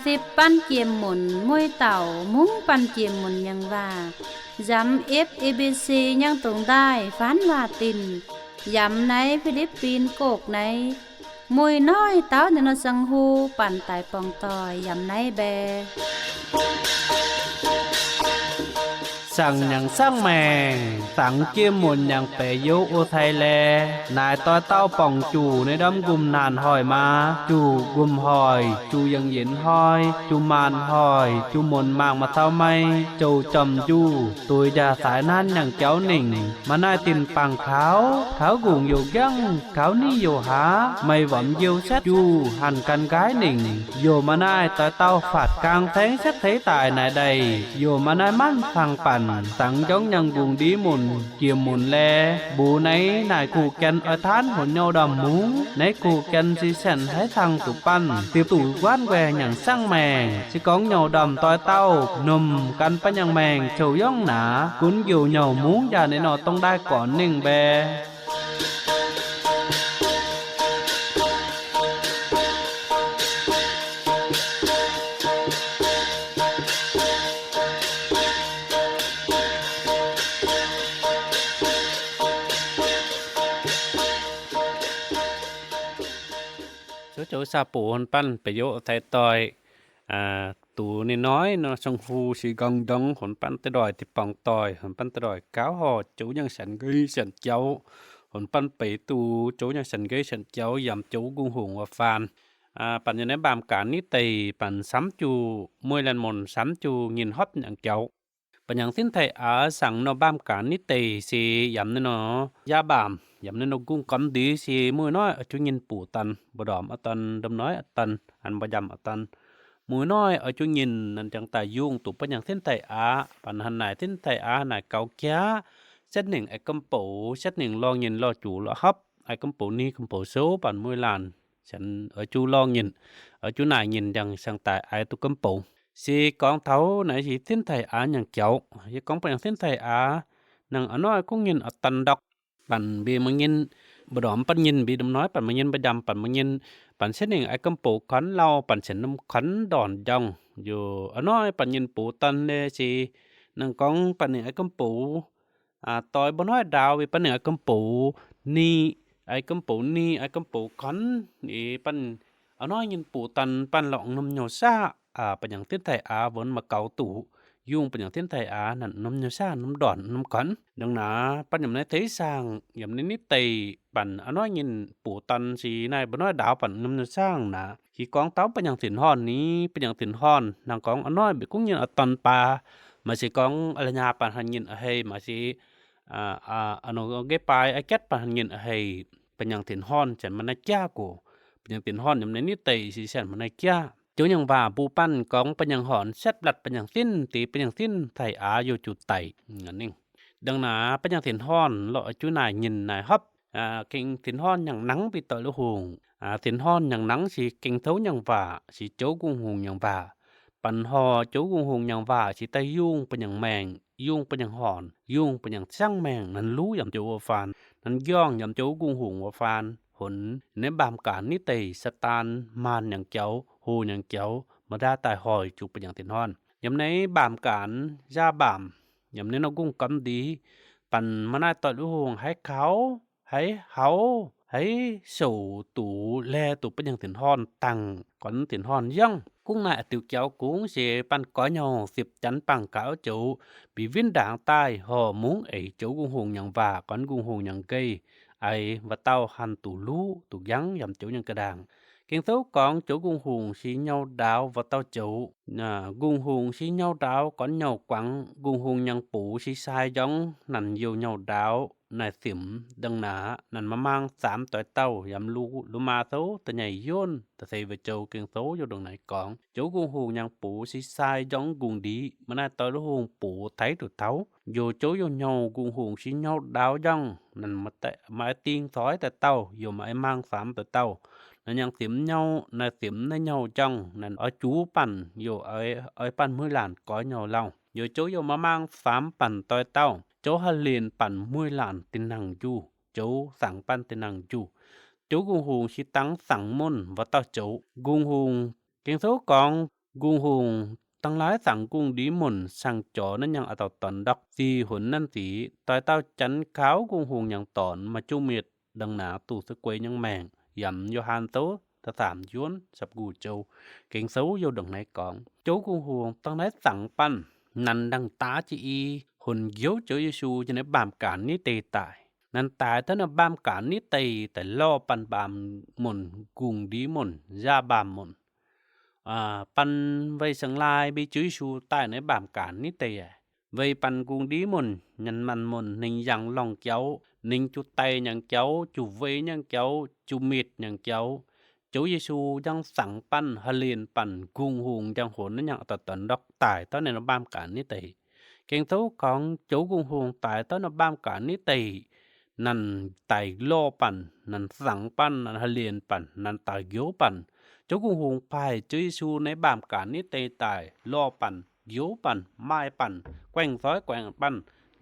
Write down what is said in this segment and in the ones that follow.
Sipv banh jiex munc mueiz dauh mungv banh jiex munc nyangc waac, yamv F A B C nyangv dungx ndaaih faanv waac-dinc, yamv naaiv Fi^lipv^bin Gokv naaiv, mueiz noiv dauh ninh nor sang hu banh daaih borngz doic yamv naaiv mbae. Saangc nyangc saangv maengc, dangx jiex munc nyangc baeqc youz o cai lae, naaic doix dauh borngc juqc nyei ndorm nqumh naanc hoic maa, juqc nqumh hoic, juqc yangh yienx hnoi, juqc maanc hoic, juqc munc mangc maaih cau mei, jouc jorm njuh, duix njaah saaix nanv nyangc jauv ningc, maaih naaiv dinc bangc kaux, kaux nqungc youc njiangv, kaux niv youc haav, meih womx njiu setv njuh hanc gan nqaiv ningc, youc maaih naaiv doix dauh faatv gaang saengv setv ceix daaih naaic ndaih, youc maaih naaiv manv fangx banc, dangx njorngv nyangc nqungc ndiev munc jiex munc lae, mbuox naaiv naaic kuh gan oix taanv honx nyouh ndorm mungv, naaiv kuh gan se sienx haaix cang zuqc banh, diex duqv guaanv nquaengx nyangc saangv maengc, se gorngv nyouh ndorm doix dauh nomh gan banh nyangc maengc cou yongv naaic, gunv youc nyouh mungv njaah ninh nor dongh ndaaih gornx ningh mbae. Zoux zoux saa-boc honx banh baeqc youz cai doic, duqv ninh noiv nor sang hu se nqorngv ndorngv honx banh deix ndoih deix borngz doic, honx banh deix ndoih gauv horh, zoux nyangc sienx nqei sienx jauv, honx banh beix duqv zoux nyangc sienx nqei sienx jauv yaac zoux nqungh hungh wuov faan. Banh yiem naaiv mbaamh gaanx nitv deic, banh samv juqc mueiz laanh munc, samv juqc nyinh hopv nyangc jauv. Banh nyangc sinv taic aav saangc nor mbaamh gaanx nitv deic se yaac naaiv nor yaav mbaamh, yaac naaiv nor nqungh gormx ndiev se mueiz noiv oix zuqc nyinh buqc daan, mbu'ndorm a'daan, ndom noiv a'daan, an mbu'njamh a'daan. Mueiz noiv oix zuqc nyinh nanv jangx daaih yungh duqv banh nyangc sinv taic aav. Banh hnangv naaic sinv taic aav naaic gaux jaav, setv ningc aengx gomv bouc, setv ningc lorh nyinh lorh juqc lorh hopv, aengx gomv bouc ni gomv bouc souv, banh mueiz laanh oix zuqc lorh nyinh, oix zuqc naaic nyinh jangx siang daaih aix duqv gomv bouc. Se gorngv taux naaiv se sinv taic aav nyangc jauv. Yie gorngv banh nyangc sinv taic aav, nangc a'hnoi gorngv nyinh a'daan ndorqc, banh mbi mangc nyinh mbu'ndorm, banh nyinh mbi ndom noiv, banh mangc nyinh mbu'njamh, banh mangc nyinh, banh setv ningc aengx gomv bouc kuonx lauh, banh sienx norm kuonx ndorn njorngh. Yaac a'hnoi banh nyinh buqc daan nyei se nangc gorngv banh ninh aengx gomv bouc doix mbu'hnoi ndaauv, banh ninh aengx gomv bouc ni, aengx gomv bouc ni, aengx gomv bouc kuonx, banh a'hnoi nyinh buqc daan banh lorqc norm nyouh saav. Banh nyangc sinv taic aav wuonx maaih gaux duqv yungh banh nyangc sinv taic aav naaic norm nyouh saav norm ndorn norm kuonx. Ndongc naaic banh yiem naaiv deix saangv, yiem naaiv nitv deic, banh a'hnoi nyinh buqc daan se naaiv mbu'hnoi ndaauv banh norm nyouh saav naaic. Se gorngv taux banh nyangc tin-horn ni, banh nyangc tin-horn nangc gorngv a'hnoi mbuo gorngv nyinh a'daan baac, maaih se gorngv a'la'nyaah banh hanh nyinh a'hei, maaih se nqeiv baaix a'jatv banh hanh nyinh a'hei. Banh nyangc tin-horn sienx maaih naaiv jaav gox. Banh nyangc tin-horn yiem naaiv nitv deic se sienx maaih naaiv jaav. Zoux nyangc waac mbuox banh gorngv banh nyangc horn setv blatc banh nyangc sinv, deix banh nyangc sinv taic aav youh zuqc daic. Ndongc naaic banh nyangc tin-horn lorqc oix zuqc naaic nyinh naaic hopv. Gengh tin-horn nyangc nangv mbuo doic lu hungh. Tin-horn nyangc nangv se gengh touv nyangc waac, se zoux nqungh hungh nyangc waac. Banh horh zoux nqungh hungh nyangc waac se daaih yungh banh nyangc maengc, yungh banh nyangc horn, yungh banh nyangc siangv maengc, nanv luv yaac zoux wuov faan, nanv njorngh yaac zoux nqungh hungh wuov faan. Honx naaiv mbaamh gaanx nitv deic, Saadaan, maanh nyangc jauv, hoh nyangc jauv, maaih ndaaih daaih hoic zuqc banh nyangc tin-horn. Yiem naaiv mbaamh gaanx nzaa mbaamh, yiem naaiv nor nqungh gormx ndiev, banh maaih naaiv doic lu hungh haiz kaux, haiz haux, haiz souc duqv, laeh duqv banh nyangc tin-horn dangh, gornv tin-horn yangv. Kungx naaic diuc jaux kungx se banh goix nyouh sipv janx bangc gaux zoux, mbi win ndaangc daaih horh mungv eix zoux nqungh hungh nyangc waac, gornv nqungh hungh nyangc nqei, eix wuov dauh hanh duqv luv duqv yangv yaac zoux nyangc ga'ndaangc. Ging-Sou gorngv zoux nqungh hungh se nyouh ndaaux wuov dauh zoux. Nqungh hungh se nyouh ndaaux gornv nyouh guangc, nqungh hungh nyangc bux se sai njorngv nanc youh nyouh ndaaux naaic simx. Ndongc naaic nanc maaih maang faam doix dauh. Yiem Lu, Lumaa Sou da'nyeic yienv da'feix wuov joux Ging-Sou youh ndongc naaic gorngv, zoux nqungh hungh nyangc bux se sai njorngv nqungh ndiev, maaih naaiv doix lu hungh bux taiv duqv taux. Youh zoux youh nyouh nqungh hungh se nyouh ndaaux njorngv, nanc maaih dingh coix daaih dauh, youh maaih maang faam doix dauh. Naaiv nyangc simx nyouh, naaiv simx naaiv nyouh njorngv, nanc oix juv banh, youh oix banh mueiz laanh goix nyouh lauh. Youh zoux youh maaih maang faam banh doix dauh, zoux haaix linc banh mueiz laanh dinh nangh njuh, zoux saangc banh dinh nangh njuh. Zoux nqungh hungh se dangx saangc muonh wuov dauh zoux. Nqungh hungh, Ging-Sou gorngv, Gungh Hungh dangh laaix zaangc gungh ndiev munc, saangh jorx naaiv nyangh a'dauh dorn ndorqc, zih hunx nanv ziex, doix dauh janx kaux Gungh Hungh nyangc dornc, maaih juqv mietc, ndongc naaic duqv se guei nyangh maengc. Yaac Yo^han Sou da'saamx juonv sapv gu'jou, Ging-Sou youh ndongc naaiv gorngv, Ziouv Gungh Hungh dangh laaix zaangc banh, nanc ndaangh daav jiex i, hunx njoux Ziouv Yesu yiem naaiv mbaamh gaanx nitv deic daaih. Nanc daaih taux naaiv mbaamh gaanx nitv deic daaih lorh banh mbaamh munc, gungh ndiev munc, nzaqv mbaamh munc, banh weih saeng-laai mbuo Ziouv Yesu daaih naaiv mbaamh gaanx nitv deic aqv. Weih banh gungh ndiev munc, nyanc maanc munc, ninh yangh lorngh jauv, ninh juv daih nyangc jauv, juv weih nyangc jauv, juv mietc nyangc jauv, Ziouv Yesu njang zaangc banh, ha'lienh banh, Gungh Hungh njang hunx naaiv nyangh a'dauh dorn ndorqc daaih taux naaiv mbaamh gaanx nitv deic. Ging-Sou gorngv Ziouv Gungh Hungh daaih taux naaiv mbaamh gaanx nitv deic, nanc daaih lorh banh, nanc zaangc banh, nanc ha'lienh banh, nanc daaih njoux banh. Ziouv Gungh Hungh paaiv Ziouv Yesu naaiv mbaamh gaanx nitv deic daaih lorh banh, njoux banh, maaih banh, guaengv soiv guaengv banh,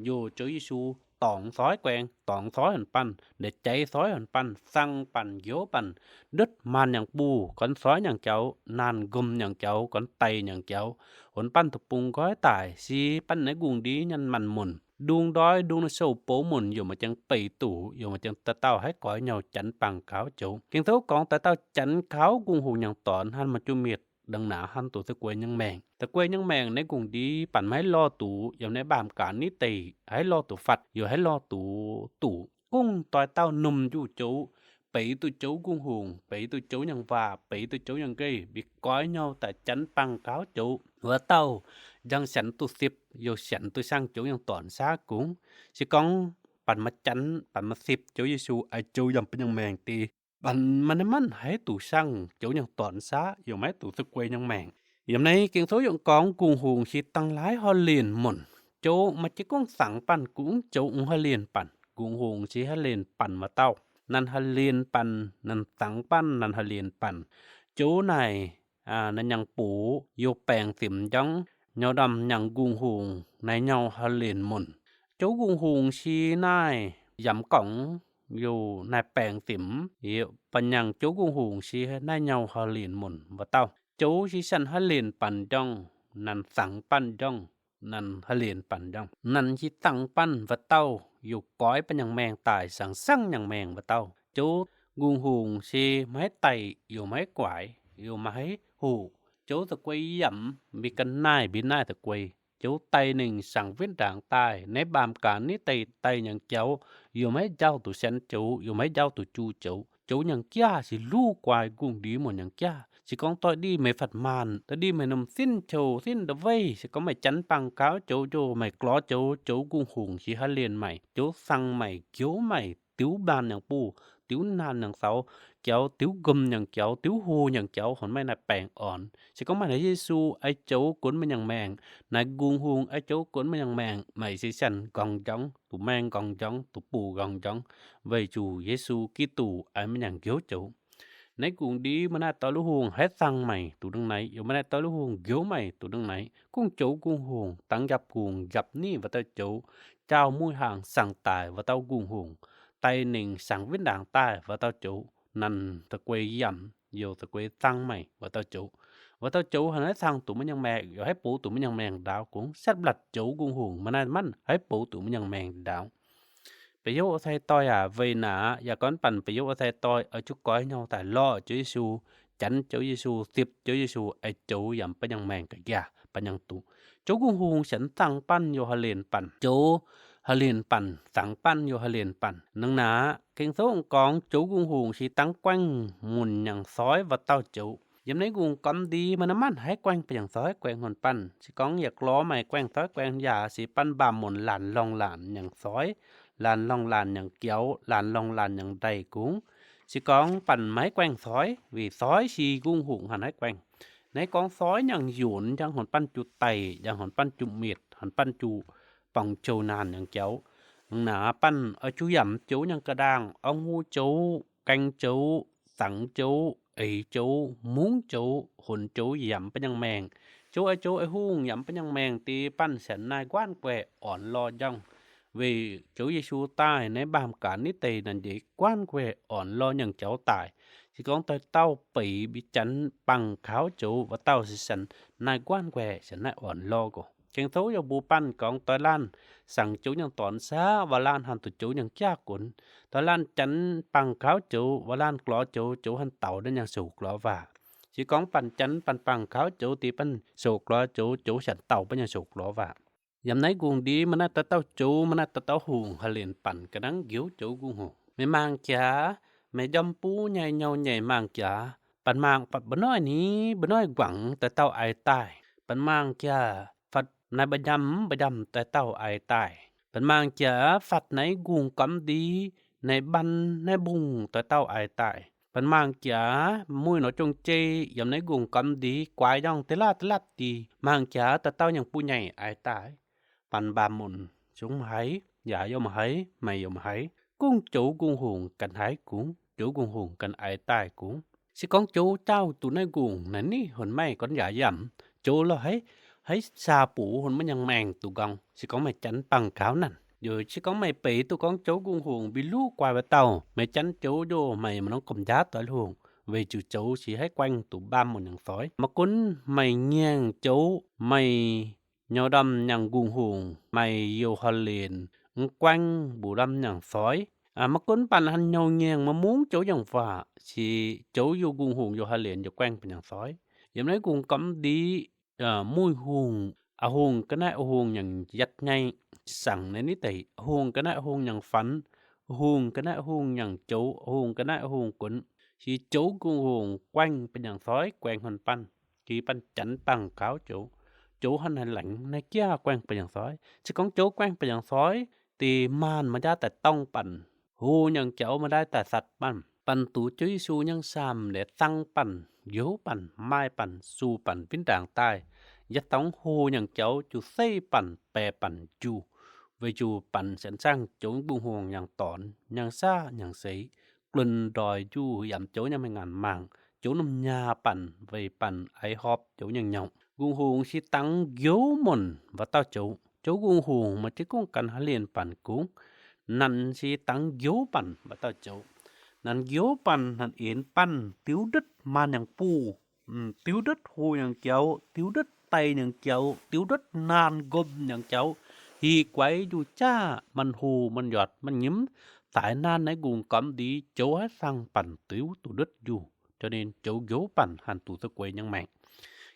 youz Ziouv Yesu dorngx soiv guaengv, dorngx soiv hunx banh, ndeic jaiv soiv hunx banh, zaangc banh, njoux banh, ndutv maanh nyangc buh, gornv soiv nyangc jauv, naanh nqomh nyangc jauv, gornv daih nyangc jauv, hunx banh deic-bung nqoi daaih, se banh naaiv gungh ndiev nyanc maanc munc, ndung ndoiv, ndung naaiv sou-bouv munc, yaac maaih jangx beic duqv, yaac maaih jangx dauh dauh haih goix nyouh janx bangc kaux Ziouv. Ging-Sou gorngv dauh dauh janx kaux Gungh Hungh nyangc dornc hnangv, maaih juqv mietc, ndongc naaic hnangv duqv se guei nyangh maengc. Se guei nyangh maengc naaiv gungh ndiev banh maiv lorh duqv yiem naaiv mbaamh gaanx nitv deic, haih lorh duqv fatv, yaac haih lorh duqv duqv. Kungx doix dauh nomh njuqc joux, beiz duqv Ziouv Gungh Hungh, beiz duqv Ziouv nyangh waac, beiz duqv Ziouv nyangh nqeiv, mingh goix nyouh daaih janx bangc kaux Ziouv. Wuov dauh njang sienx duqv sipv, yaac sienx duqv siang Ziouv nyangh dornc saav kungx. Se gorngv banh maiv janx, banh maiv sipv Ziouv Yesu, ei Ziouv yiem bun nyangh maengc deix, banh maiv naaiv manc haih duqv siang Ziouv nyangh dornc saav, yaac maiv duqv se guei nyangh maengc. Yiem naaiv Ging-Sou yaac gorngv Gungh Hungh se dangh laaix ha'lienh munc. Ziouv maiv jiez gorngv zaangc banh kungx, Ziouv ong ha'lienh banh. Gungh Hungh se ha'lienh banh wuov dauh. Nanc ha'lienh banh, nanc zaangc banh, nanc ha'lienh banh. Ziouv naaic, naaiv nyangh buoz youh baengc simx njorngv, nyouh ndorm nyangh Gungh Hungh naaiv nyouh ha'lienh munc. Ziouv Gungh Hungh se naaiv yaac gorngv youh naaiv baengc simx, banh nyangh Ziouv Gungh Hungh se naaiv nyouh ha'lienh munc wuov dauh. Ziouv se siang ha'lienh banh njorngv, nanc zaangc banh njorngv, nanc ha'lienh banh njorngv. Nanc se zaangc banh wuov dauh youh goiv bun nyangh maengc daaih, siang-siang nyangh maengc wuov dauh. Ziouv Gungh Hungh se maiv daic, youh maiv guaix, youh maiv hoqc. Ziouv se guei yaac mingh ga'naaiv mbi naaiv se guei. Ziouv daaih ningc siang-witv ndaangc daaih, naaiv mbaamh gaanx nitv deic daaih nyangc jauv, youh maiv njaaux duqv sienx Ziouv, youh maiv njaaux duqv juv Ziouv. Ziouv nyangc jaax se luv guai gungh ndiev munc nyangc jaax. Se gorngv doix ndiev meih fatv maanh, doix ndiev meih norm sin qiu sin nda'weiv, se gorngv meih janx bangc kaux Ziouv, Ziouv meih glorx Ziouv, Ziouv Gungh Hungh se ha'lienh meih, Ziouv siang meih, njoux meih, diuv maanh nyangc buh, diuv naanh nyangc saux jauv, diuv nqomh nyangc jauv, diuv hoh nyangc jauv, horpc meih naaiv baengc orn. Se gorngv maaih naaiv Yesu ei Ziouv gunv meih nyangh maengc, naaiv Gungh Hungh ei Ziouv gunv meih nyangh maengc, meih se siang nqorngv njorngv, duqv maengh nqorngv njorngv, duqv buoz nqorngv njorngv, weic zuqc Yesu Giduc ei meih nyangc njoux Ziouv. Naaiv gungx ndiev maaih naaiv dauh Lu Hungh haih siang meih duqv ndongc naaiv, yaac maaih naaiv dauh Lu Hungh njoux meih duqv ndongc naaiv. Kungx Ziouv Gungh Hungh dangx njapc kungx njapc nitv wuov dauh Ziouv, jaaux muih hnaangx siang daaih wuov dauh Gungh Hungh, daaih ningc siang-witv ndaangc daaih wuov dauh Ziouv, nanc se guei yaac youh se guei siang meih wuov dauh Ziouv. Wuov dauh Ziouv haih naaiv siang duqv meih nyangh maengc, yaac haih bouv duqv meih nyangh maengc ndaauv. Kungx setv mlatc Ziouv Gungh Hungh maaih naaiv manc haih bouv duqv meih nyangh maengc ndaauv. Ba'youz sai-doix aac, weic naaiv yaac gorngv banh ba'youz sai-doix oix zuqc goix nyouh daaih lorh Ziouv Yesu, janx Ziouv Yesu, sipv Ziouv Yesu, ei Ziouv yaac bun nyangh maengc ga'njaaih bun nyangh duqv. Ziouv Gungh Hungh sienx siang banh youh ha'lienh banh, Ziouv ha'lienh banh, siang banh youh ha'lienh banh. Hnangv naaiv Ging-Sou gorngv Ziouv Gungh Hungh se dangv guaengv munc nyangc soiv wuov dauh Ziouv. Yiem naaiv gungx gormx ndiev maaih naaiv manc haih guaengv bun nyangc soiv guaengv hmuangx banh. Se gorngv yaac glorv meih guaengv soiv guaengv yaac se banh mbaamh munc laanh lorngh laanh nyangc soiv, laanh lorngh laanh nyangc jauv, laanh lorngh laanh nyangc ndaic kungx. Se gorngv banh maiv guaengv soiv, weic soiv se Gungh Hungh hnangv naaiv guaengv. Naaiv gorngv soiv nyangc yunc njang hmuangx banh juqc daic, njang hmuangx banh juqc mietc, hmuangx banh juqc borngc jouh naanh nyangc jauv. Hnangv naaiv banh oix zuqc yaac Ziouv nyangc ga'ndaangh, orn hlo Ziouv, gaeng Ziouv, zangx Ziouv, eix Ziouv, mungv Ziouv, hunx Ziouv yaac bun nyangh maengc. Ziouv ei Ziouv ei Hungh yaac bun nyangh maengc deix banh sienx naaiv guaanv guaengh orn lorh njorngh. Weic Ziouv Yesu daaih naaiv mbaamh gaanx nitv deic naaic njiec guaanv guaengh orn lorh nyangc jauv daaih. Se gorngv doix dauh beiz mbi janx bangc kaux joux, wuov dauh se sienx naaiv guanv guaih, sienx naaiv orn lorh oc. Ging-Sou yaac mbuox banh gorngv doix laanh sangx joux nyangc dornx saav, wuov laanh hanh duqv joux nyangc jaav gunx. Doix laanh janx bangc kaux joux, wuov laanh glorx joux, joux hanh daux naaiv nyangc souc glorx waac. Se gorngv banh janx banh bangc kaux joux deix, banh souc glorx joux, joux sienx daux banh nyangc souc glorx waac. Yiem naaiv nqungh ndiev maaih naaiv dauh dauh joux, maaih naaiv dauh dauh hungh haih lenc banh ga'nangv njoux joux nqungh hungh. Meih mangc jaax, meih njormh buv nyei nyouh nyeic mangc jaax, banh mangc fatv mba'hnoi ni, mba'hnoi guangc doix dauh aix daaih. Banh mangc jaax fatv naaiv mba'njamv mba'njamv doix dauh aix daaih. Banh mangc jaax fatv naaiv nqungh gormx ndiev, naaiv mbanh naaiv mbungh doix dauh aix daaih. Banh mangc jaax muic nor jong-jei yiem naaiv nqungh gormx ndiev guaaix njorngh da'latv da'latv deix, mangc jaax doix dauh nyangc buv nyeic aix daaih. Banh mbaamh munc zungv maiv haiz, yaac yaac maiv haiz, meih yaac maiv haiz. Gunv joux nqungh hungh ganh haiz kungx, joux nqungh hungh ganh aix daaih kungx. Se gorngv joux jauv duqv naaiv nqungh naaic ni, hon meih gorngv yaac yaac joux lorh haiz, haiz saa-bux hon maiv nyangc maengc duqv nqorngv. Se gorngv meih janx bangc kaux naaic, yaac se gorngv meih beiz duqv gorngv joux nqungh hungh mbi luqv guaaix wuov dauh, meih janx joux njoh meih maaih norm gomh njaatv doix hungh, weic zuqc joux se haiz guaengh duqv mbaamh munc nyangc soix. Maiv gunv meih nyiengc joux, meih nyouz ndorm nyangc nqungh hungh, meih youh horh lenc mv guaengv mbuoqc ndorm nyangc soix. Maiv gunv banh hanh nyouz nyiengc maiv mungv joux nyangc waac, se joux youh nqungh hungh youh horh lenc youh guaengv bun nyangc soix. Yiem naaiv nqungh gormx ndiev muic hungh, a'hungh ga'naaiv a'hungh nyangc yatc nyei, sangx naaiv ni deix, a'hungh ga'naaiv a'hungh nyangc fanx, a'hungh ga'naaiv a'hungh nyangc joux, a'hungh ga'naaiv a'hungh gunx. Se joux nqungh hungh guaengv bun nyangc soix, guaengv hon banh, ki banh janx bangc kaux joux, joux hanh haih laengz naaiv jaav guaengv bun nyangc soix. Se gorngv joux guaengv bun nyangc soix deix, maanc maaih jaav daaih dorngv banh, hlo nyangc jaux maaih jaav daaih satc banh. Banh duqv Ziouv Yesu nyangv saamh laaix zangv banh, njoux banh, maaih banh, suv banh win ndaangc daaih. Yietc dorngx hlo nyangc jaux juv seiv banh, baeqc banh juv, weic zuqc banh sienx zaangv joux nqungh hungh nyangc dornx, nyangc saav, nyangc seix, gluonx ndoih njuh yaac joux nyangv maiv ngaanc mangc, joux norm nyaah banh weic banh aix horpc joux nyangv nyouh. Nqungh hungh se dangx njoux munc wuov dauh joux. Joux nqungh hungh maaih jienv gongv gan haaix lienh banh gungx, nanc se dangx njoux banh wuov dauh joux. Nanc njoux banh, nanc enx banh diuv ndutv maanh nyangc buh, diuv ndutv hlo nyangc jaux, diuv ndutv dai nyangc jaux, diuv ndutv naanh nqomh nyangc jaux, hih guaix njuh jaav maaih hlo, maaih njotc, maaih nyimv, daaih naanh naaiv nqungh gormx ndiev joux haaix sangh banh diuv duqv ndutv njuh. Jauv ninh joux njoux banh hanc duqv za'gueix nyangv maengc.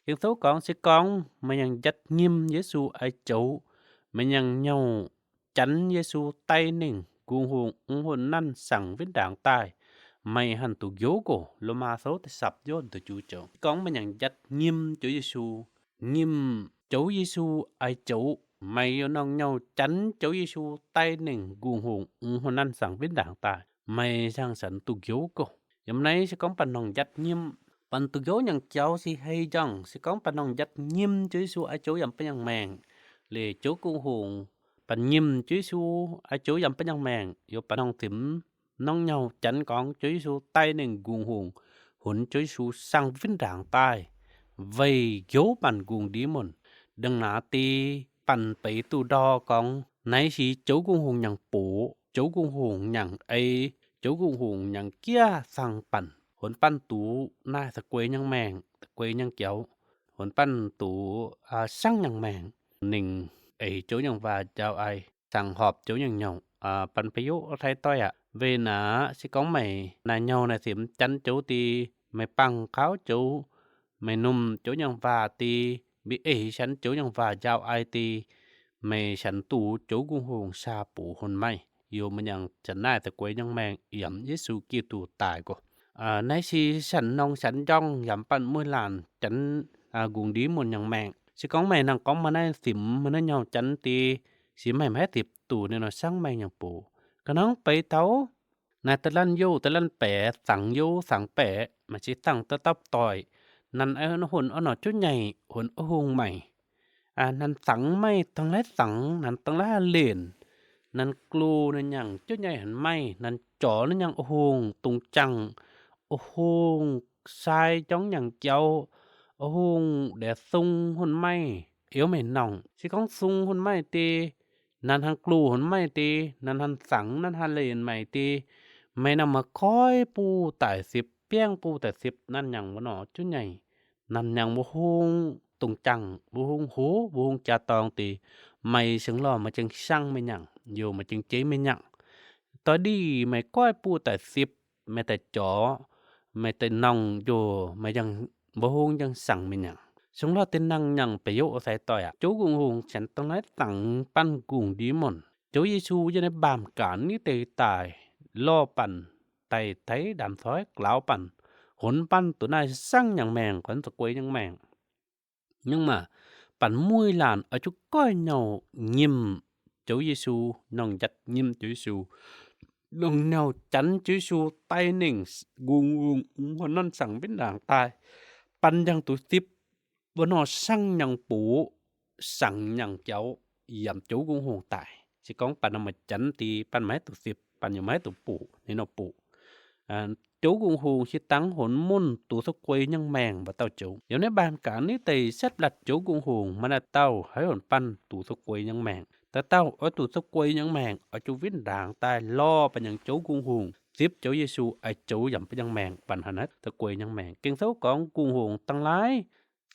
Ging-Sou gorngv, se gorngv meih nyangc njatv nyim Yesu oix joux, meih nyangc nyouh janx Yesu daaih ninh nqungh hungh mv huonh nanv saangc win ndaangc daaih, meih hanc duqv njoux oc. Lomaa Sou da'sapv yiotv da'juov joux. Se gorngv meih nyangc njatv nyim joux Yesu, nyim joux Yesu oix joux, meih youh norm nyouh janx joux Yesu daaih ninh nqungh hungh mv huonh nanv saangc win ndaangc daaih, meih ziangh sienx duqv njoux oc. Yiem naaiv se gorngv banh norm njatv nyim, banh duqv njoux nyangc jaux se hei njorngh. Se gorngv banh norm njatv nyim joux Yesu oix joux yaac bun nyangv maengc, liuz joux nqungh hungh banh nyim joux Yesu oix joux yaac bun nyangv maengc, youh banh norm zimx norm nyouh janx gorngv joux Yesu daaih ninh nqungh hungh, hunx joux Yesu saangc win ndaangc daaih, weic njoux banh nqungh ndiev munc. Da'naaiv deix banh beiz duqv ndorh gorngv naaiv se joux nqungh hungh nyangc boc, joux nqungh hungh nyangc eix, joux nqungh hungh nyangc jaav saangc banh, hunx banh duqv naaiv za'gueix nyangv maengc, za'gueix nyangv jaux, hunx banh duqv saangc nyangv maengc. Ninh eix joux nyangv waac njaaux ai, saangc horpc joux nyangv nyouh. Banh beiv yoc hlai doic aqv. Weic naaiv se gorngv meih naaic nyouh naaic zimx janx joux deix, meih bangc kaux joux, meih numh joux nyangv waac deix, meih eix sienx joux nyangv waac njaaux ai deix, meih sienx duqv joux nqungh hungh saa-bux hunx maiv, youh meih nyangc sienx naaiv za'gueix nyangv maengc yiem Yesu Giduc daaih oc. Naaiv se sienx norm sienx njorngh yaac banh mueiz laanh janx nqungh ndiev munc nyangv maengc. Se gorngv meih nangc gorngv maaih naaiv zimx maaih naaiv nyouh janx deix, se meih maiv haih zipc duqv ninh nor saangc maengc nyangv boc. Ga'hnangv beiv taux naaiv da'lanv youh da'lanv baeqc, zangx youh zangx baeqc, maaih se zangx da'dapv doic, nanc huonh orn-norm juov nyeic, huonh ov hungh maengc. Nanc zangx maiv dongh laaix zangx, nanc dongh laaix haih lenc, nanc glu ninh nyangc juov nyeic hunx maiv, nanc jorx ninh nyangc ov hungh dungx jangh, ov hungh sai njorngv nyangc jaux, ov hungh ndaix sung hunx maiv, iouz mengh nongc. Se gorngv sung hunx maiv deix, nanc hnangv glu hunx maiv deix, nanc hnangv zangx, nanc hnangv lenc maiv deix, meih nangc maaih koiv buv daaih zipc biangv buv daaih sipv nanv nyaangc wuov nor, juv nyeic, nanv nyaangc mbuo hungh dongh jangh, mbuo hungh hoc, mbuo hungh jaa-dorngh deix, meih sengx lorh meih jang sangv meih nyaangc, youh meih jang jeiv meih nyaangc. Doix ndih meih goiv buv daaih sipv, meih daaih jorx, meih daaih nongh, youh meih, mbuo hungh jang sangv meih nyaangc. Sengx lorh deix nangh nyaangc, ba'yoqv sai-doix aac, Ziouv Gungh Hungh sienx dongh naaiv dangx banh gungx ndiev munc. Ziouv Yesu yiem naaiv mbaamh gaanx nitv deix daaih, lorh banh, daaih taiv ndaamv-coiv glauz banh, honx banh duqv naaiv sangv nyaangc maengc, guanv za'guei nyangv maengc. Hnangv naaic, banh muiv laanh oix zuqc goiv nyouh nyimc Ziouv Yesu, nongh njatc nyimc Ziouv Yesu, nongh nyouh janx Ziouv Yesu daaih, ninh Gungh Hungh hmuangx-hnoi sangx win ndaangc daaih, banh njang duqv sipv, wuov nor sangv nyaangc buoz, sangv nyaangc jauv, yaac Ziouv Gungh Hungh daaih. Se gorngv banh nor maaih janx deix, banh maiv duqv sipv, banh yaac maiv duqv buoz, ninh nor buoz. Ziouv Gungh Hungh se dangx honx munc duqv za'guei nyangv maengc wuov dauh Ziouv. Yiem naaiv mbaamh gaanx nitv deix setv latc Ziouv Gungh Hungh maaih naaiv dauh haiz honx banh duqv za'guei nyangv maengc. Dauh dauh oix duqv za'guei nyangv maengc, oix zuqc win ndaangc daaih lorh banh nyangc Ziouv Gungh Hungh, zipv Ziouv Yesu oix zoux yaac banh nyangh maengc, banh hnangv naaiv za'guei nyangv maengc. Ging-Sou gorngv Gungh Hungh dangh laaiv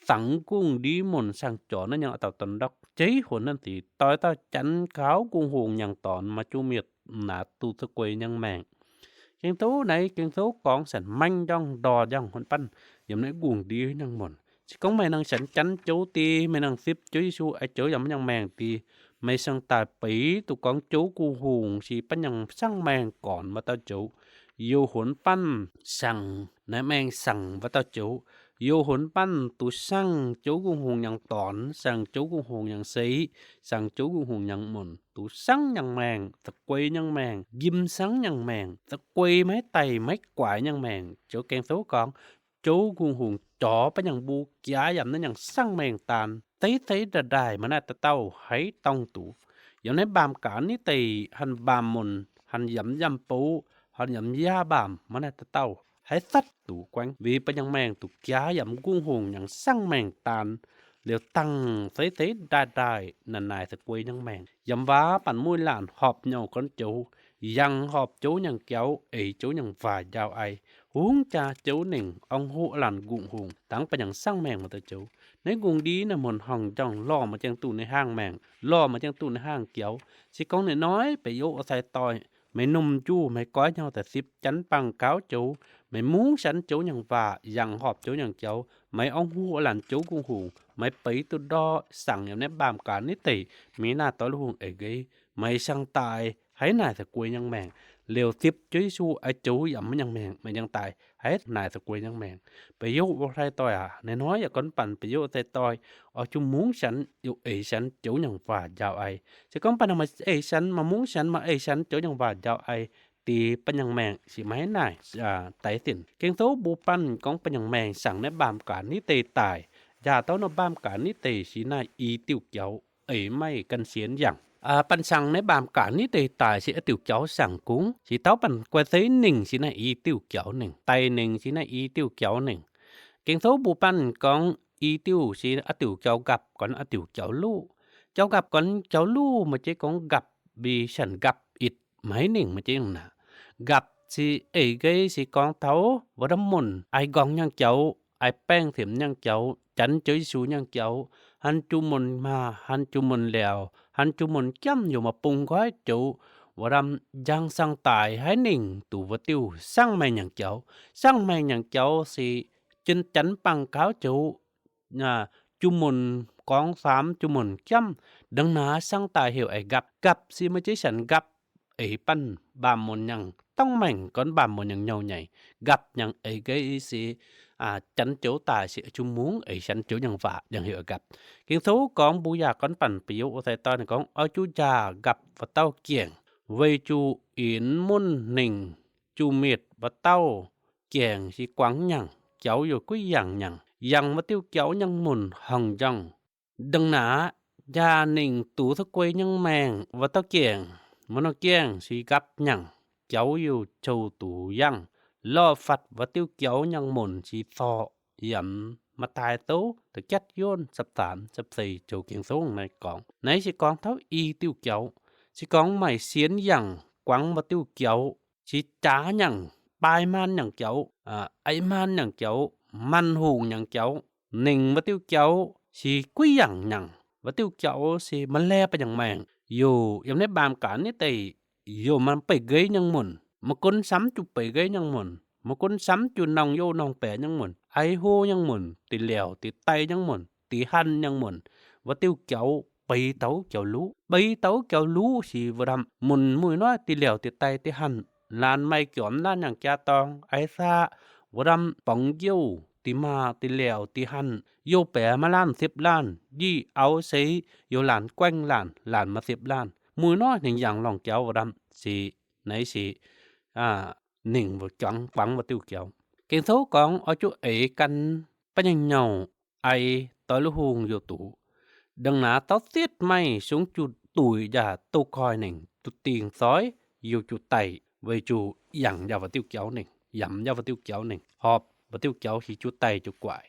zangx gungx ndiev munc sangx jorx naaiv nyangv, dauh dorn-ndorqv jeiv honx naaiv sic, doix dauh janx kaux Gungh Hungh nyangx dornx, maaih juqv mietc naaic duqv za'guei nyangv maengc. Ging-Sou naaiv, Ging-Sou gorngv sienx maengv njorngh ndorh njorngh honx banh yiem naaiv gungx ndiev nyangv munc. Se gorngv meih nangh sienx janx Ziouv deix, meih nangh sipv Ziouv Yesu oix zoux yaac banh nyangh maengc deix, meih siang daaih beiz duqv gorngv Ziouv Gungh Hungh se banh nyangh sangv maengh gornx wuov dauh Ziouv. Youh honx banh sangx naaiv maengh sangx wuov dauh Ziouv. Youh honx banh duqv sangv Ziouv Gungh Hungh nyangx dornx, sangv Ziouv Gungh Hungh nyangx seix, sangv Ziouv Gungh Hungh nyangx munc, duqv sangv nyangh maengh, za'guei nyangh maengh, njimv sangv nyangh maengh, za'guei maiv daic maiv guaaix nyangh maengh. Ziouv Ging-Sou gorngv, Ziouv Gungh Hungh jorx banh nyangh mbuo jaax yaac naaiv nyangh sangv maengh daan, zeiv zeiv ndaaih ndaaih maaih naaiv dauh dauh haiz dorngh duqv. Yiem naaiv mbaamh gaanx nitv deix, hanc mbaamh munc, hanc yaac yaac bouv, hanc yaac yaac mbaamh, maaih naaiv dauh dauh haiz zatv duqv guangv, weic banh nyangh maengh duqv jaax yaac Gungh Hungh nyangh sangv maengh daan, liuz dangh zeiv zeiv ndaaih ndaaih naaic naaic za'guei nyangh maengh. Yiem waac banh muiv laanh horpc nyouh gorn Ziouv, yangh horpc Ziouv nyangh jauv, eix Ziouv nyangh waac njaaux ai. Hungh jaa Ziouv ninh ong-hoqv laanh Gungh Hungh dangx banh nyangh sangv maengh wuov dauh Ziouv. Naaiv gungx ndiev naaiv munc horngc njorngh lorh maaih ziangh duqv ninh hangh maengc, lorh maaih ziangh duqv ninh hangh jauv. Se gorngv ninh-hnoi ba'yoqv sai-doix, meih nomh juv, meih goiv nyouh daaih sipv janx bangc gaux Ziouv, meih mungv sienx Ziouv nyangh waac, yangh horpc Ziouv nyangh jauv, meih ong-hoqv laanh Ziouv Gungh Hungh, meih beiz duqv ndorqc sangx yiem naaiv mbaamh gaanx nitv deix, mingh naaiv doix lui hungh eix-nqeiv, meih siang daaih haiz naaic za'guei nyangh maengc, liouc sipv Ziouv Yesu oix zoux yaac maiv nyangh maengc, meih siang daaih haiz naaic za'guei nyangh maengc. Ba'yoqv sai-doix aac, ninh-hnoi yaac gorngv banh ba'yoqv sai-doix, oix zuqc mungv sienx, youc eix sienx Ziouv nyangh waac njaaux ai. Se gorngv banh nor maaih eix sienx, maaih mungv sienx, maaih eix sienx Ziouv nyangh waac njaaux ai, deix banh nyangh maengc se maiv naaic daix sinc. Ging-Sou mbuo banh gorngv banh nyangh maengc sangx naaiv mbaamh gaanx nitv deix daaih, njaaux dauh nor mbaamh gaanx nitv deix se naaiv i diuh jauv, eix maaih gan sienx yangh. Banh sangx naaiv mbaamh gaanx nitv deix daaih se i diuh jauv sangx gungx, se dauh banh guai zeiv ningh se naaiv i diuh jauv ningh, daic ningh se naaiv i diuh jauv ningh. Ging-Sou mbuo banh gorngv i diuh se i diuh jauv nqapv gorn i diuh jauv luv. Jauv nqapv gorn jauv luv maaih jeiv gorngv nqapv, bi sienx nqapv itc maiv ningh maaih jeiv naaic. Nqapv se eix-nqeiv se gorngv taux wuov ndaamv munc, aix nqorngc nyangh jauv, aix baengh siemx nyangh jauv, janx Ziouv Yesu nyangh jauv, han juqv mun maa, han juqv mun liaauc, han juqv mun jamv youc maaih bung nqoi joux, wuov ndaamv njang siang daaih haiz ningh duqv wuov diuh sangv maengh nyangh jauv. Sangv maengh nyangh jauv se jien janx bangc gaux joux, juqv mun gorngv saamv juqv mun jamv, ndongc naaic siang daaih heuc eix nqapv. Nqapv se maaih jeiv sienx nqapv, eix banh mbaamh mun nyangh dorngv maengc gorn mbaamh mun nyangh nyouh nyei. Nqapv nyangh eix-nqeiv se janx joux daaih se juqv mungv eix sienx Ziouv nyangh waac yangh heuc eix nqapv. Ging-Sou gorngv mbuo yaac gorngv banh ba'yoqv sai-doix ninh gorngv oix zuqc njaaux nqapv wuov dauh jangx, weic zuqc inx munv ningh juqv mietc wuov dauh jangx se guangc nyangh, jauv youc guv yangh nyangh, yangh wuov diuh jauv nyangh munc horngc njorngh. Ndongc naaic njaaux ninh duqv za'guei nyangh maengc wuov dauh jangx, wuov norm jangx se nqapv nyangh, jauv youc coux duqv yangh, lorh fatv wuov diuh jauv nyangh munc se zorqv yiem Matv^taai Sou da'jatv yonv da'faam da'seix joux Ging-Sou naaiv gorngv. Naaiv se gorngv taux i diuh jauv, se gorngv maaih sienx yangh guangc wuov diuh jauv, se jaax nyangh, baai maan nyangh jauv, eix maan nyangc jaux, maanc hungh nyangc jaux, ningc wuov diuh jaux se guiv yangc nyangc. Wuov diuh jaux se maaih laeh ba'nyangc maengc. Youc yiem naaiv mbaamh gaax naaiv deix, youc maaih beic nqeiv nyangc munc, maiv gunv samv jiu beic nqeiv nyangc munc, maiv gunv samv jiu norngh youh norngh baeqc nyangc munc, eix hlo nyangc munc, deix liouc deix dai nyangc munc, deix hanh nyangc munc, wuov diuh jaux beix dauh jaux luv. Beix dauh jaux luv se wuov ndamv munc muic noiv deix liouc deix dai deix hanh, laanh maaih jormx laanh nyangc jaa dorng, eix saqv wuov ndamv borngz youh deix maah deix liouc deix hanh, youh baeqc maaih laanh ziepc laanh, njic auv seix youh laanh guaengv laanh, laanh maaih ziepc laanh, muic noiv ninh yangh lorngh jaux wuov ndamv se, naaiv se ningc wuov juangc, guangc wuov diuh jaux. Ging-Sou gorngv oix zuqc eix gan ba'nyangh nyouh, eix doix lui-hungh youh duqv. Ndongc naaiv tauv zitv meih sungx juqc duic njaah douz-koiv ningc, zuqc dingc zoix youh juqc daic, weic zuqc yangh njaah wuov diuh jaux ningc, yamc njaah wuov diuh jaux ningc, horpc wuov diuh jaux se juqc daic juqc guaaic.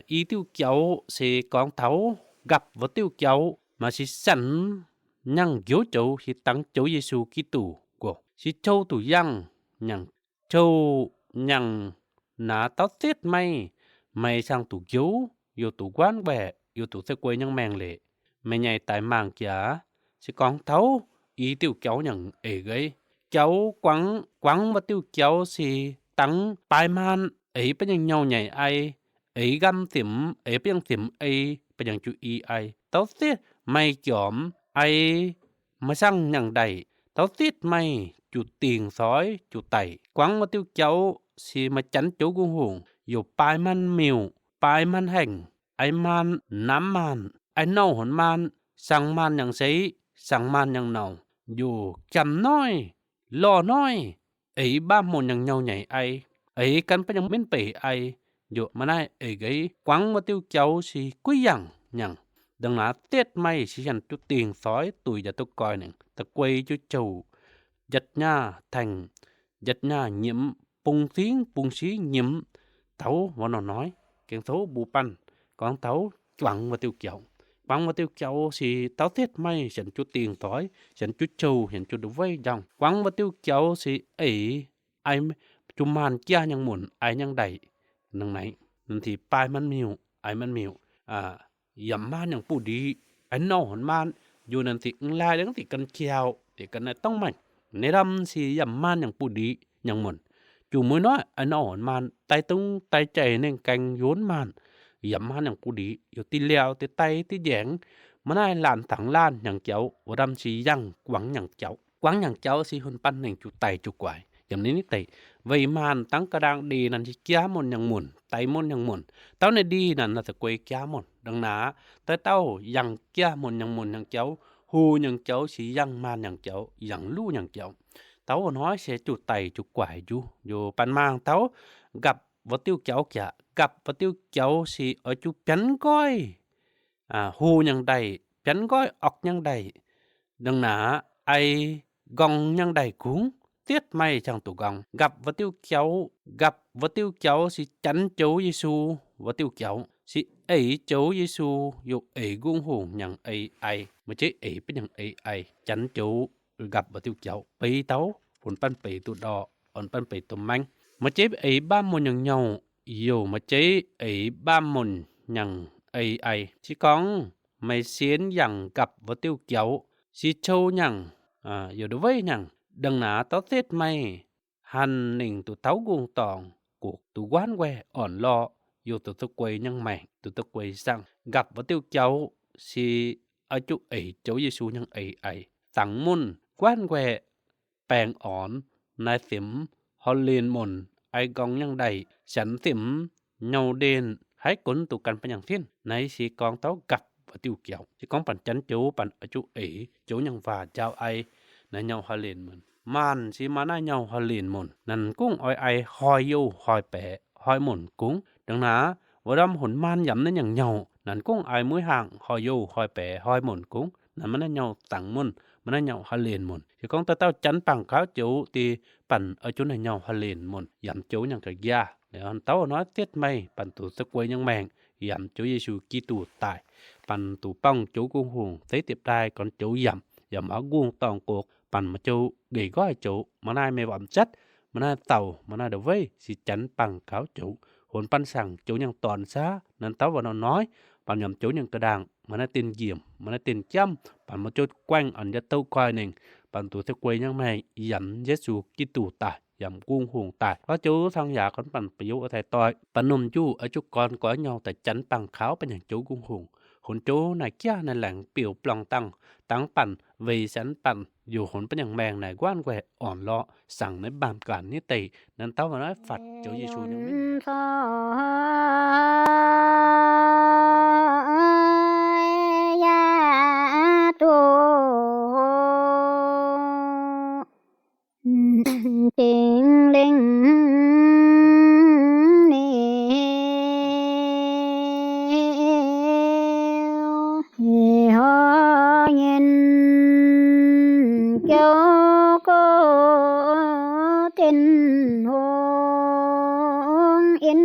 I diuh jaux se gorngv taux nqapc wuov diuh jaux, maaih se sanc nyangh njoux joux se dangx Ziouv Yesu Giduc nqox, se cou duqv yangh nyangc, cou nyangc naaiv tauv zitv meih, meih cangx duqv njoux, youh duqv nquaanv waeqc, youh duqv se guei nyangh maengh leiz, meih nyei daaih mangc jaax. Se gorngv taux i diuh jaux nyangc eix nqeiv. Jaux guangc, guangc wuov diuh jaux se dangx baaix maanh eix ba'nyangh nyouh nyei ei, eix nqamv zimx, eix ba'nyangh zimx ei, ba'nyangh juqc i ei. Tauv zitv meih jormx ei, maaih sangv nyangh ndaic, tauv zitv meih juqc dingc zoix juqc daic. Guangc wuov diuh jaux se maaih janx joux nqongh hungh, youh baaix maanh miuc, baaix maanh haengh, eix maanh, namx maanh, eix nouh hmuonx maanh, sangx maanh nyangc seix, sangx maanh nyangc nouh, youh jangx noiv, lorh noiv, eix mbaamv muonc nyangc nyouh nyei ei, eix gan ba'nyangh mienv beic ei, youh maaih naaiv eix nqeiv. Guangc wuov diuh jaux se guiv yangc nyangc. Ndongc naaiv zitv meih se hanc juqc dingc zoix duic njaah douz-koiv ningc, da'guei jiu jouh, njatv nyaah tengx njatv nyaah nyiemz, bung zingv bung siqv nyiemz, taux wuov norm noiv. Ging-Sou mbuox banh gorngv taux juangc wuov diuh jaux. Guangc wuov diuh jaux se tauv zitv meih hanc juqc dingc zoix, hanc juqv jouh, hanc juqv ndau weiv njang. Guangc wuov diuh jaux se eix, eix juqv maanh jaa nyangc munc, eix nyangc ndaic. Nangv naaiv, ninh ziqc baaix maanh miuc, eix maanh miuc, yamc maanh nyangc buoz-ndiqc, eix nouh hmuonx maanh, youh ninh ziqc mv laai dangv ziqc gan qiau, ziqc gan naaiv dongv maengh. Naaiv ndamv se yamc maanh nyangc buoz-ndiqc nyangc munc. Juqc mueiz noiv eix nouh hmuonx maanh, daaih dungz daaih jaic ninh gaengh yonv maanh, yamc maanh nyangc buoz-ndiqc, youh dih liaauc deix dai deix njaengx. Maaih naaiv laanh zangc laanh nyangc jaux, wuov ndamv se yangh guangc nyangc jaux. Guangc nyangc jaux se hun banh ningc juqc daic juqc guaix. Yiem naaiv deix, weic maanh dangv ga'ndaang ndie naaic se jaa munc nyangc munc, daic munc nyangc munc. Dauh naaiv ndie naaic naaic za'guei jaa munc. Ndongc naaiv, daaih dauh yangh jaa munc nyangc munc nyangc jaux, hu nyangc jaux se yangh maanh nyangc jaux, yangh luv nyangc jaux. Taux wuov hnoi se juqc daic juqc guaix njuov. Yie baan maanh taux nqapv wuov diuh jaux jaax. Nqapv wuov diuh jaux se oix juqc bianx nqoiv, hu nyangc ndaic, bianx nqoiv orqc nyangc ndaic. Ndongc naaiv, ei nqorngv nyangc ndaic kungx, zitv meih cangx duqv nqorngv. Nqapv wuov diuh jaux, nqapv wuov diuh jaux se janx joux Yesu wuov diuh jaux, se eix joux Yesu, youh eix nqongh hungh nyangc ei ai, maaih jeiv eix bun nyangc ei ai. Janx joux nqapv wuov diuh jaux, beiv dauh, bun banh beiv duqv ndorqc, orn banh beiv duqv maengv. Maaih jeiv eix mbaamv munc nyangc nyouh, youh maaih jeiv eix mbaamv munc nyangc ei ai. Se gorngv meih sienx yangh nqapv wuov diuh jaux, se cou nyangc, youh ndau weiv nyangc, ndongc naaiv taux zitv meih hanc ningc duqv taux nqongh dorngh, gux duqv nquaanv nquaeqv orn-lorh, youh duqv za'guei nyangh maengc, duqv za'guei sangv. Nqapv wuov diuh jaux se oix zuqc eix joux Yesu nyangc ei ai, zangc munc, nquaanv nquaeqv, baengh orn, naaiv simx, horh lenc munc, ei nqorngv nyangc ndaic, sianx simx, nyouh ndenc, haiv gunv duqv gan bun nyangc sinv. Naaiv se gorngv taux nqapv wuov diuh jaux. Se gorngv banh janx joux, banh oix zuqc eix joux nyangc waac njaaux ai, naaiv nyouh horh lenc munc. Maanh se maaih naaiv nyouh horh lenc munc, naaic gungv oix ai horh youh horh baeqc horh munc gungx. Ndongc naaiv, wuov ndamv hunc maanh yamv naaiv nyangc nyouh, naaic gungv ai mueiv hangh horh youh horh baeqc horh munc gungx. Naaiv maaih naaiv nyouh zangc munc, maaih naaiv nyouh horh lenc munc. Se gorngv daaih dauh janx bangc gaax joux deix, banh oix zuqc naaiv nyouh horh lenc munc yamv joux nyangc ga'nqaah. Dauh hnoi zitv meih banh duqv za'guei nyangh maengc, yamv joux Yesu Giduc daaih, banh duqv borngv joux nqongh hungh, zeiv diepc ndaaih gorn joux yamc, yamv auv nqongh dorngh gox, banh maaih joux geix nqoiv joux. Maaih naaiv meih wamv zatv, Maaih naaiv dauh, maaih naaiv ndau weiv, se janx bangc gaux joux, honx banh saangc joux nyangc dorn saav, nanv dauh waac nor noix, banh nyiemc joux nyangc ga'ndaangc, maaih naaiv dinh njiemc, maaih naaiv dinh jamv, banh maiv jouv guaengv orn njatv douv goih ningc, banh duqv se guei nyangv maengh yamc Yesu Giduc daaih, yamc Gung Hungh daaih. Lorz joux cang yaac gorn banh ba'youz oix taaih doic, banh nomh njuh oix juqv gorn goix nyouh daaih janx bangc gaux banh nyangc joux Gung Hungh. Honx joux naaic jaav naaic laengc biouv blongh dangh, dangx banh, weic sienx banh, yaac honx banh nyangc maengh naaic nquaanv nquaih orn lorqc, saangc naaiv baamh ganh nyei deic, nanv dauh waac naaiv fatv joux Yesu nyei mienh. Yaac duqv Singx Lingh niu, horc nyienh jouv gox Tin-Hungh in.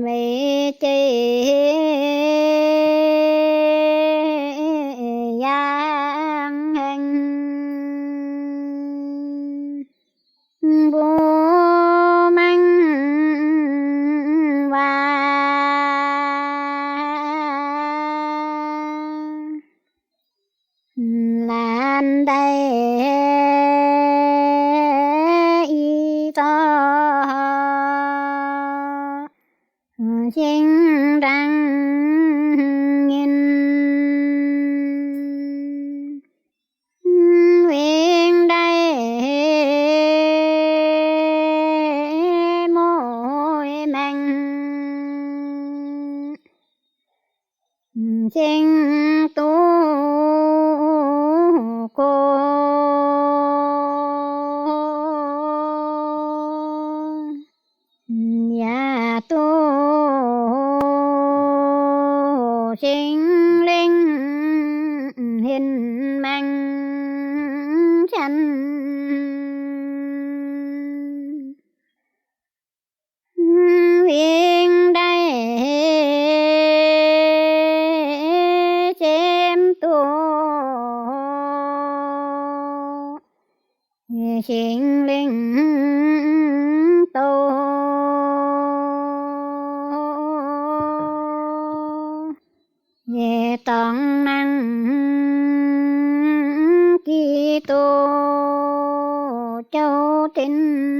Weic jeiv yangh hengx, mbuo mangc waac laanh daaih i zorc singx dangx nyienh, wingx daaih mueiz maengh, singx duqv gox, yaac duqv Singx Lingh henv maengx qan. Wingx daaih semx duqv Singx Lingh douh, yie dorngx nangh Giduc Jouv Tin-Hungh,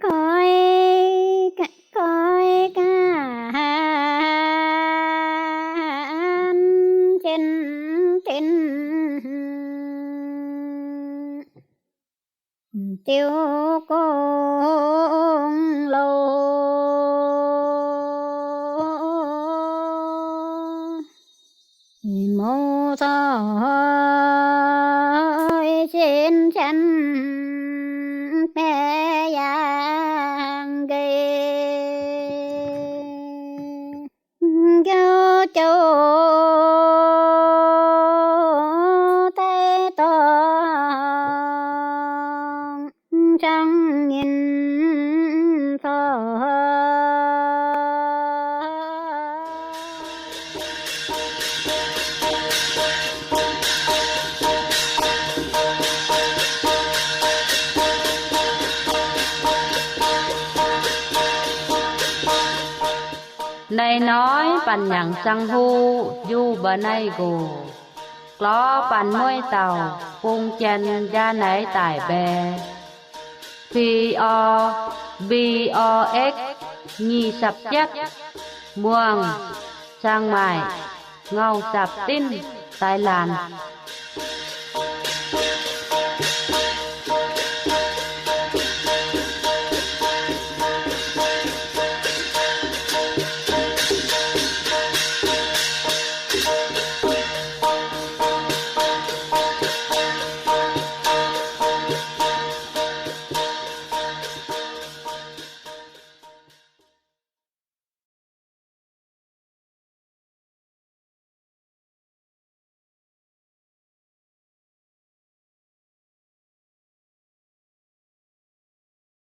goiv, goiv ganh jienv tin, diuv gong loz, mouz zoih sin qan baeqc yangh nqeic, nqouv jouv daaih dorngc cang nyienh corc. Naaiv hnoi banh nyanc sang huv njuh mba'naaiv nqox, glorv banh mueiv dauh bung jien njaa naaiv daic mbae, P O B O X nyic sapc jietv, muangh, cang maaic, ngau sapc dinv, daaih laanh.